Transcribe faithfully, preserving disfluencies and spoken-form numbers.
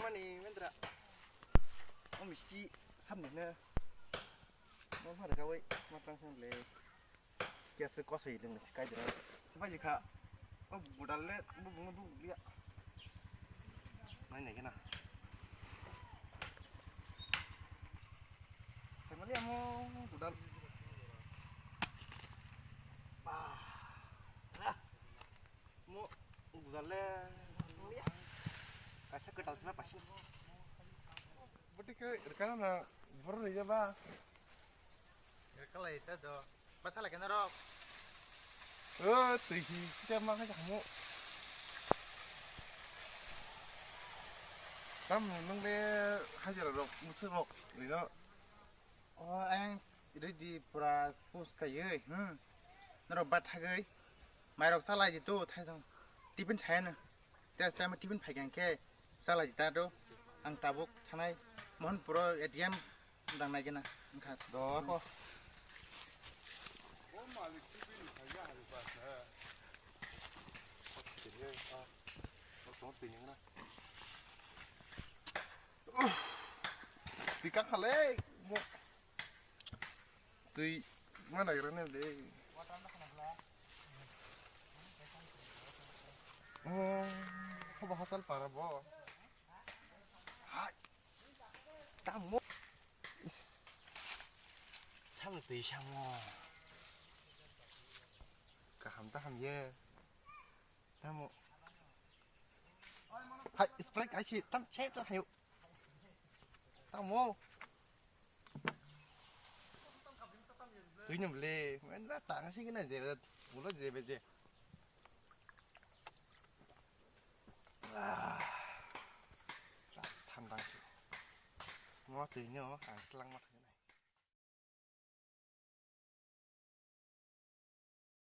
Mani mendra. O misti samni na. Mo phar kawai matang sang le. Kiya se kosoi lung si kai dira. Bai kha. O budal le bu bungo bu ya. Nai nai kena. Family amo budal. Ah. Ah. Mo budal le. Kaisa ketal sima pasi. Boti ke rekana na bor ni ba. Rekala ita do. Bata lagi na rok. Oh, tui hi kita ma ka jamu. Tam nung le hajira rok musu rok rino. Oh, ang ready pura pus ka ye. Hmm. Naro bat hagai. Mai rok salai di tu thai jong. Tipin chai na. Test time tipin phai gang ke. Salai di ta do. Ang tabuk thanai. Mohon puro A T M dang nai gena. Angkha. Do ko. Tika khale. Mo. Tui mana gira ne de. Oh, haba hasal para bo. Hai. Tamo. Sam tui samo. Kaham taham ye. Tamo. Hai, spray kai si tam che to hayo. Tamo. Tui nyum le, men ra tang si gina je, ulo je be je. Ah. Thandang si. Mo tui nyo, ang tlang ma.